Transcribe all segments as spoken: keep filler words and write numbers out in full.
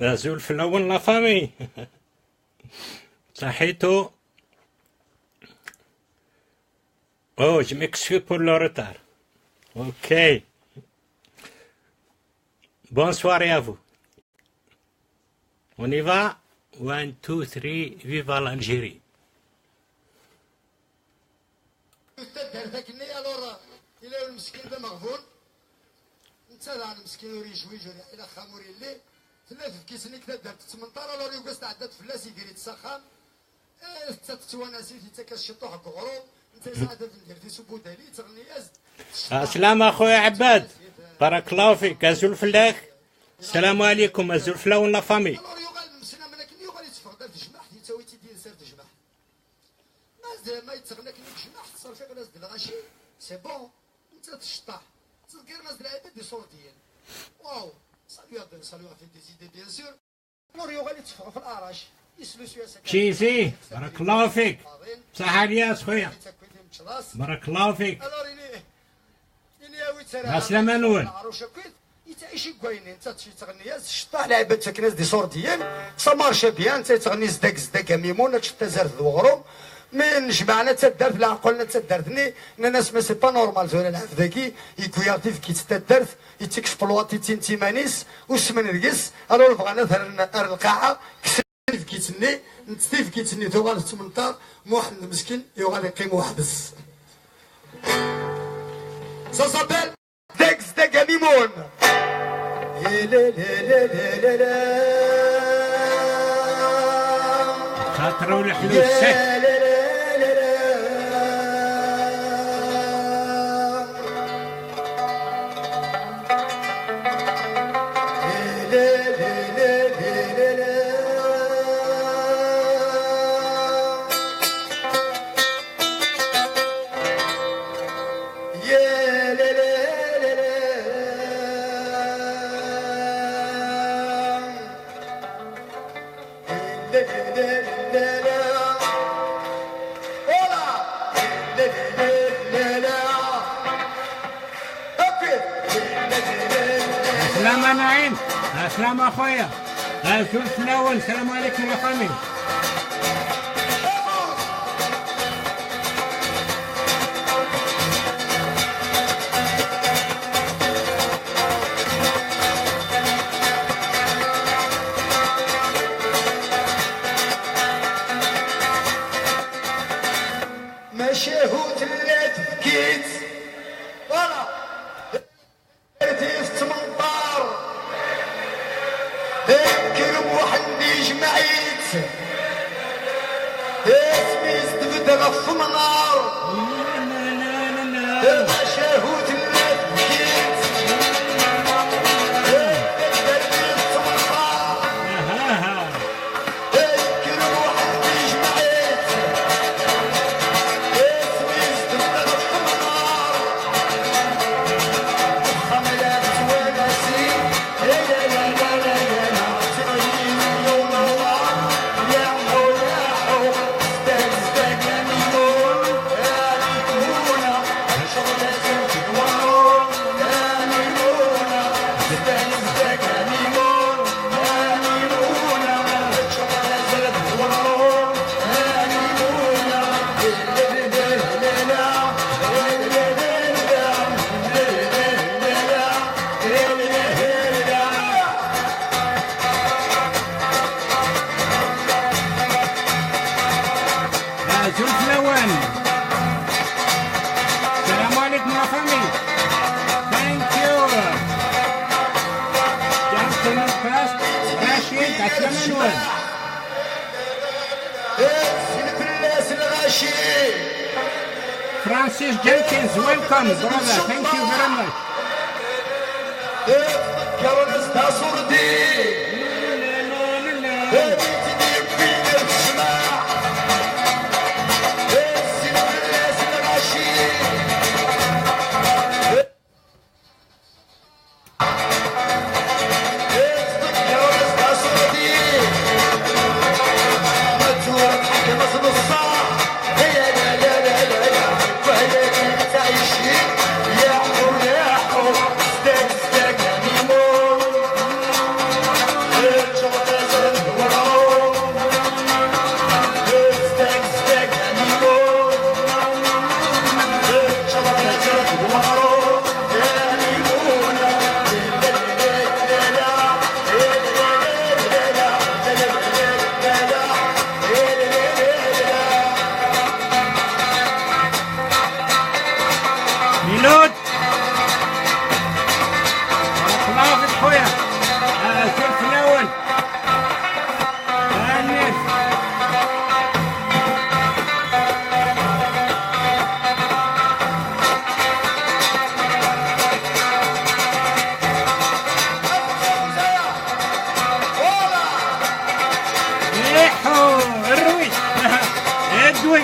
Azul fell-awen, la famille. Saḥitu. Oh, je m'excuse pour le retard. Ok. Bonne soirée à vous. On y va. One, two, three. Viva l'Algérie. Taddart akkenni, alors, ila lmeskin d ameɣbun. Netta daɣen meskin ur yejwij, ur yeɛqil axxam ur yelli. Tella tefkit-nni deg taddart tettmenṭar, alors yugi ad tɛedda-d fell-as, iger-itt s axxam. Eh, netta tettwanas-it, yettak-as ciṭuḥ deg uɣrum. Netta yesɛa tabendirt-is ubudali, yettɣenni-as-d. Ɛeslama a xuya Ɛebbad. Barakallahu fik. Azul fell-ak. Salam alaykum. Azul fell-awen, la famille. Alors yuɣal mesnamen akken, yuɣal yetteffeɣ-d ar tejmaɛt, yettawi-tt-id yid-s ar tejmaɛt. Ma d-, ma yettɣenni akken i yejmaɛt, ṣṣerfiɣ-as-d lɣaci, c'est bon. Netta tecṭaḥ. Ttḍeggiren-as-d lɛibad d iṣurdiyen. Waw. Ça lui a, ça lui a fait des idées, bien sûr. Alors yuɣal yetteffeɣ ɣef larac. Yeslusuy-as akken. Cheesy, barakallahu fik. Ṣaḥa Lyas, xuya. Yettawi-d imeččeḍ-as. Barakallahu fik. Alors, ini, ini awi-tt ara ɛeslama-nwen. Lɛaruc akkit, yettɛici deg wayen, netta yettɣenni-as, cṭaḥ lɛibad ttaken-as-d iṣurdiyen, ça marche bien, netta yettɣenni zdag, zdag, a Mimun, ad teččeḍ tazart d weɣrum. Mi nejmaɛna d taddart, leɛqel-nna d taddart-nni, nnan-as, mais c'est pas normal, tura lɛebd-agi, yewwi-yaɣ tibkit d taddart, yettekspluwaṭi-tt-in d timan-is, usmen deg-s, alors bɣan ad t-rren ar lqaɛa, kksen tibkit-nni, netta tibkit-nni tuɣal tettmenṭar, Muḥend meskin yuɣal yeqqim weḥd-s. Ça s'appelle Zdag zdag a Mimun. Xaṭer ur leḥlu ssak. Ɛeslama Naɛim, ɛeslama a xuya. Azul fell-awen, salam ɛlikum la famille. Macahu tella tefkit. Voilà. Rtif tmenṭar. Ikker Muḥend ijmeɛ-itt. Asmi yesdebd ɣef umnar. Macahu tella tefkit. Taddart-is tmenṭar. Azul fell-awen. Salam ɛlikum la famille. Thank you. Gentleman first. Racid, ɛeslama-nwen. Azul fell-as lɣaci. Francis Jenkins, welcome, brother. Thank you very much. Tḍeggreḍ-as-d aṣurdi. Ad tt-id-yewwi ar ccmaɛ. Azul fell-as lɣaci. Inud. Barakallahu fik خويا. آه، شوف الأول. آه، الناس. مليحو، الرويش. الدوي.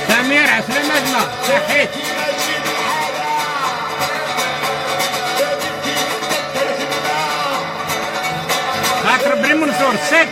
سمير عسلامة، صحيت. خاطر بني منصور، سك.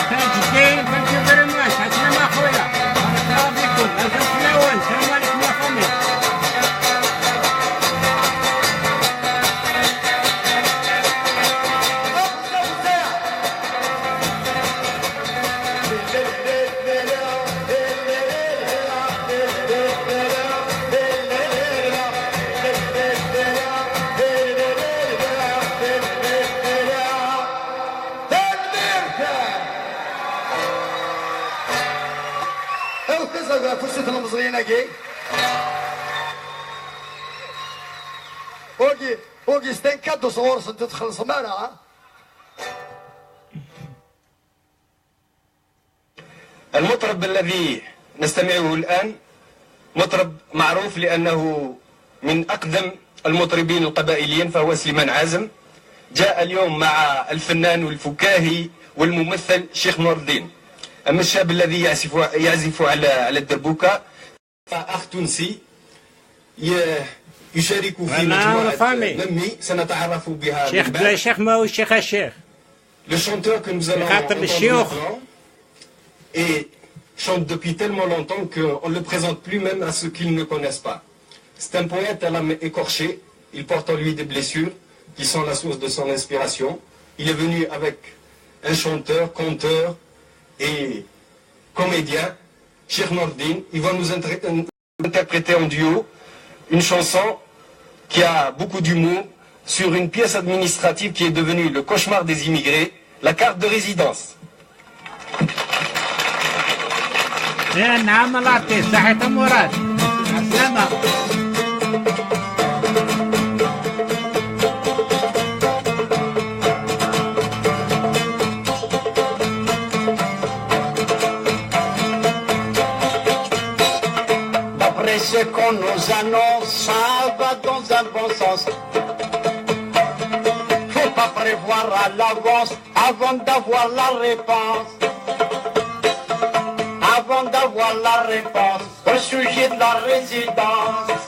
Thank you, Dave. Thank you very much. عسلامة خويا. بارك الله فيكم. الخمس الأول. السلام عليكم يا فامي. Awet-as ɣef usut n lmeẓriyen-agi. Augi-, Augustin, cadeau sɣur-sent, ur txellṣem ara, ha? المطرب الذي نستمعه الآن مطرب معروف لأنه من أقدم المطربين القبائليين، فهو سليمان عازم. جاء اليوم مع الفنان والفكاهي والممثل شيخ نور الدين. أما الشاب الذي يعزف، يعزف على، على الدربوكة، أخ تونسي ي-، يشارك في مجموعة نمي، سنتعرف بها من بعد. شيخ ماهو الشيخ الشيخ. Le chanteur que nous allons entendre maintenant et chante depuis tellement longtemps qu'on ne le présente plus même à ceux qui ne le connaissent pas. C'est un poète à l'âme écorchée. Il porte en lui des blessures qui sont la source de son inspiration. Il est venu avec un chanteur, conteur et comédien, Cheikh Nordine. Il va nous intré-, interpréter en duo une chanson qui a beaucoup d'humour sur une pièce administrative qui est devenue le cauchemar des immigrés, la carte de résidence. يا نعم الارتيست، صحيت مراد. عسلامة. D'après ce qu'on nous annonce, ça va dans un bon sens. Faut pas prévoir à l'avance avant d'avoir la réponse. Avant d'avoir la réponse au sujet de la résidence.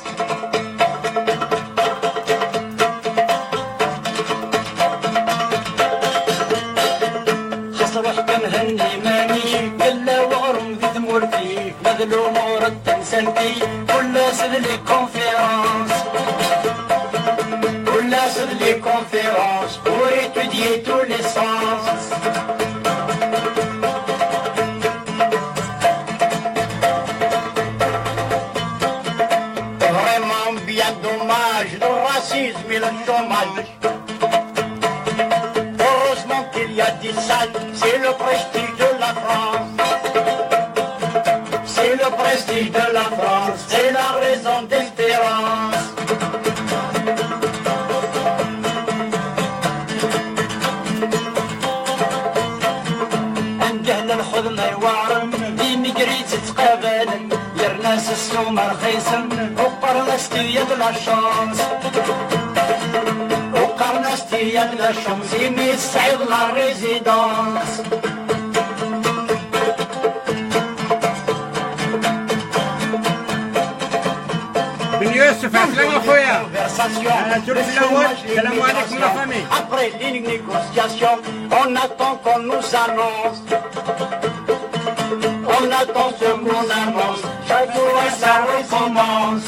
Xas ruḥ kan henni iman-ik, yella weɣrum di tmurt-ik, ma d lumuṛ n temsalt-ik, ulac d les conférences, ulac d les conférences pour étudier tous les sens. Vraiment bien dommage, le racisme et le chômage. Heureusement qu'il y a des salles, c'est le prestige de la France. C'est le prestige de la France, c'est la raison d'espérance. Anda lxedma iweɛren, d imigri i tt-ittqabalen, yerna s ssuma rxisen, uqaren-as tu as de la chance. Uqaren-as tu Il y a de la chance, imi tesɛiḍ la résidence. Ben Youssef, عسلامة خويا. Conversation, le chômage est السلام عليكم la famille. Après les négociations, on attend qu'on nous annonce. On attend ce qu'on annonce. Chaque fois ça recommence.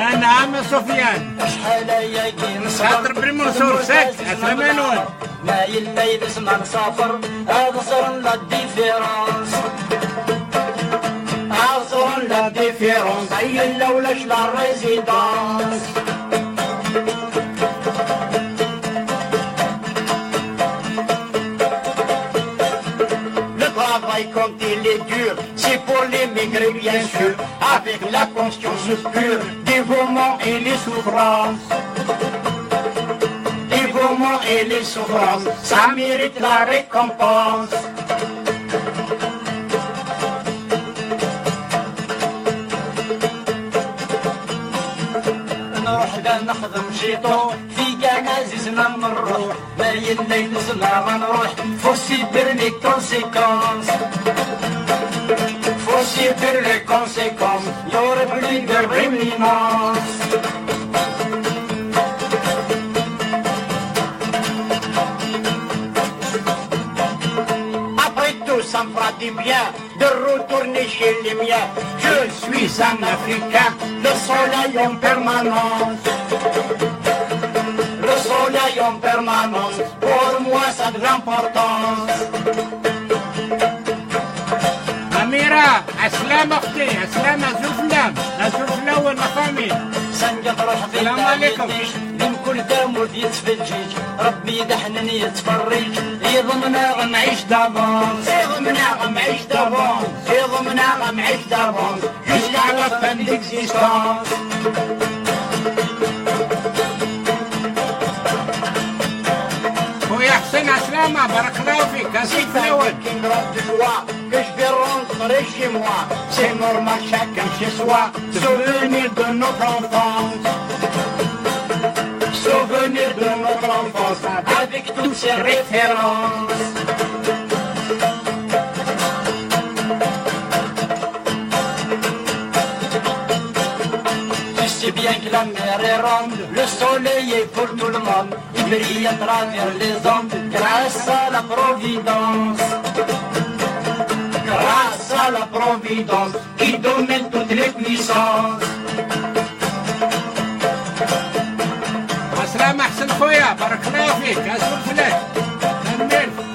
Ah, نعم سفيان. شحال هياكي نصبر. خاطر بن منصور ساك، عسلامة نون. Ma yella yid-sen ad nsafer, ad ẓren la différence. Ad ẓren la différence, ma yella ulac la résidence. Le travail quand il est dur, c'est pour l'émigré bien sûr, avec la conscience pure, dévouement et les souffrances. Dévouement et les souffrances, ça mérite la récompense. نروح دا نخدم جيتو في كان عزيزنا نروح. ما يلي نزلنا ما نروح. Faut subir les conséquences. Faut subir les conséquences. Il y aura plus de réminiscence. Après tout, ça me fera du bien de retourner chez les miens. Je suis un Africain, le soleil en permanence. Le soleil en permanence, pour moi, ça a de l'importance. أميرة، عسلامة أختي، عسلامة، أزول فلام، أزول فلاون، la famille. Sanga truḥ di السلام عليكم. Bangladesh, di mkul tamurt yettfeǧǧiǧ. Rebbi d aḥnin yettferriǧ, iḍemneɣ nɛic d'avance. Iḍemneɣ nɛic d'avance. Iḍemneɣ nɛic d'avance. Jusqu'à la fin de l'existence. خويا حسين عسلامة، بارك الله فيك، أزول فلاون. C'est avec une grande joie que je vais rentrer chez moi. C'est normal, chacun chez soi. Souvenir de notre enfance. Souvenir de notre enfance avec toutes ses références. Tu sais bien que la mer est ronde, le soleil est pour tout le monde. Il brille à travers les ondes grâce à la Providence. Grâce à la Providence qui domine toutes les puissances. عسلامة حسن خويا، بارك الله فيك، أزول فلاك.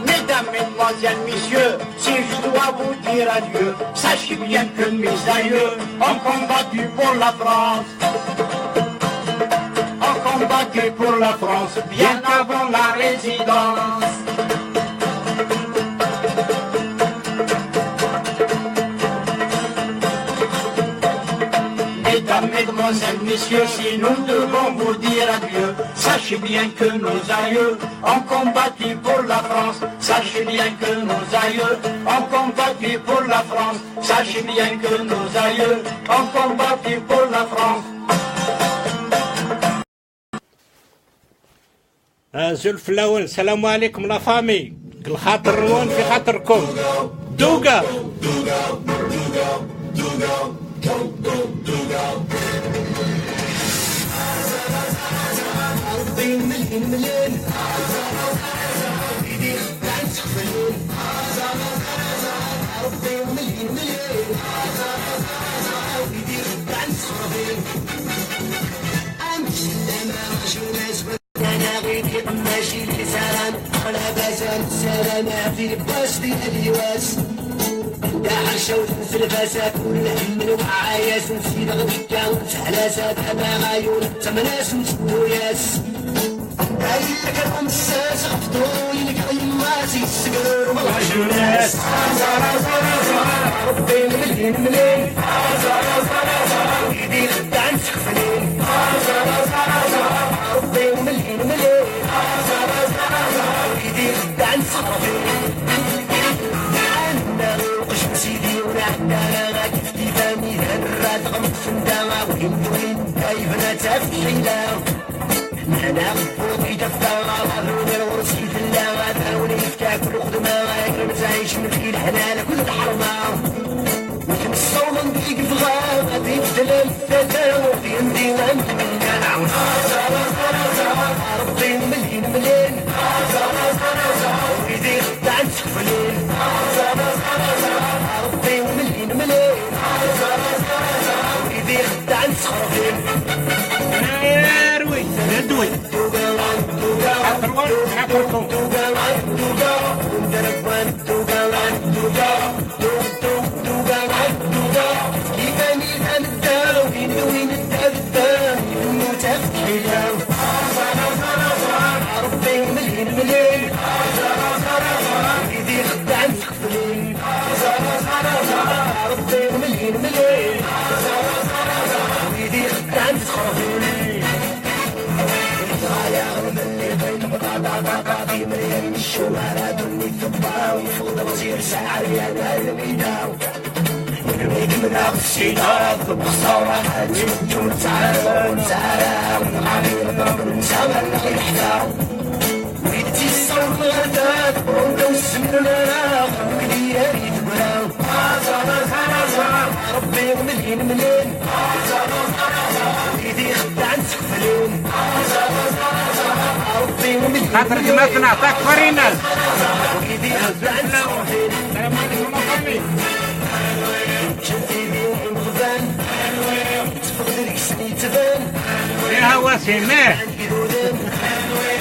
Mesdames, mesdemoiselles, messieurs, si je dois vous dire adieu, sachez bien que mes aïeux ont combattu pour la France. Ont combattu pour la France bien avant la résidence. Mesdames, mesdemoiselles, messieurs, si nous devons vous dire adieu, sachez bien que nos aïeux ont combattu pour la France. Sachez bien que nos aïeux ont combattu pour la France. Sachez bien que nos aïeux ont combattu pour la France. أزول فلاون، السلام عليكم la famille. الخاطر روان في خاطركم. دوقة. أنا غير ماشي لسلام، ولا بزال السلام في الباس ديال اليواس. يا حشاوة في الفساد والهم وعياس، نسيب غديكا ونسحلا سادة ما غايون، تمناس نسدو ياس. هاي لك المساس غفتو، لك يماتي السقرور والعجوناس. ربي مليون مليون. يدي خدام سخفنين. ربي مليون مليون. يدي خدام سخفنين. أنا غير قشم سيدي ولا عندنا ما كيف كيف ميدان الراد غمس. Ay bnat afḥila, nana ur idafta ɣaḍun ɣur-s idella ɣaḍun ifka kul xedma ɣayr mtɛic mkil ḥnana kul lḥerma. Ur temsawḍen deg ibɣa ad ibeddel am tata ur d-yendi am tmenna. Rebbi mlin mlin, ur idix dan sekflin. Rebbi mlin mlin, ur idix dan sexrfin. Arwi, d ddwi. Aqerwan, aqerqu. خاطر كما تنعطاك فرينال. السلام عليكم أخواني. يا هواسي ميه.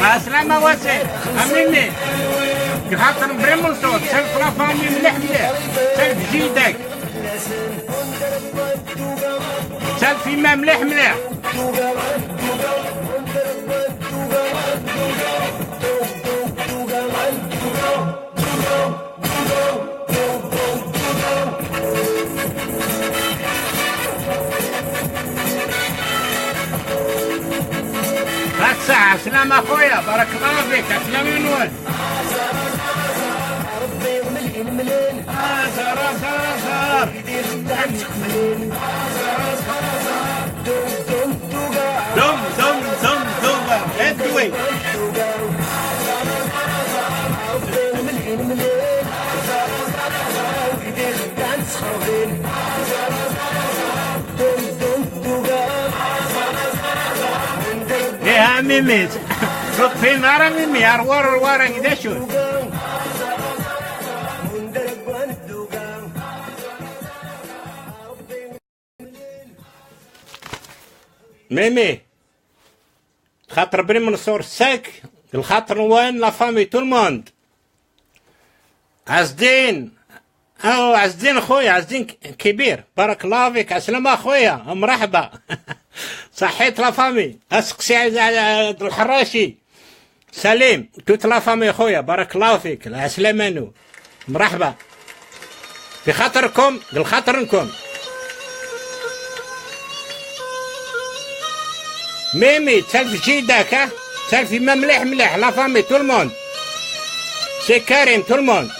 عسلامة واسي. أميني. خاطر بريمون صوت سلف لافامي مليح مليح. سلف جيدك. سلف يما مليح مليح. هاك ساعة سلام أخويا، بارك الله فيك، أسلام نور. أزهر، أزهر، أزهر. دم، دم، دم، دم. ادوي. ايه يا ميمي؟ فين نهار ميمي؟ أروار، أروار، كده شو؟ ميمي، خاطر بني منصور ساك، الخاطر نوان، لا فامي، تو الموند. عز الدين، أو عز الدين خويا، عز الدين ك-، كبير، بارك الله فيك، عسلامة خويا، مرحبا. صحيت لا فامي، أسقسي على، على الحراشي. سليم، توت لا فامي خويا، بارك الله فيك، العسلامة نو. مرحبا. بخاطركم، بالخاطرنكم. ميمي، تسالف جيدك، ها؟ تسالفي ما مليح مليح، لا فامي، تو الموند. سي كريم، تو الموند.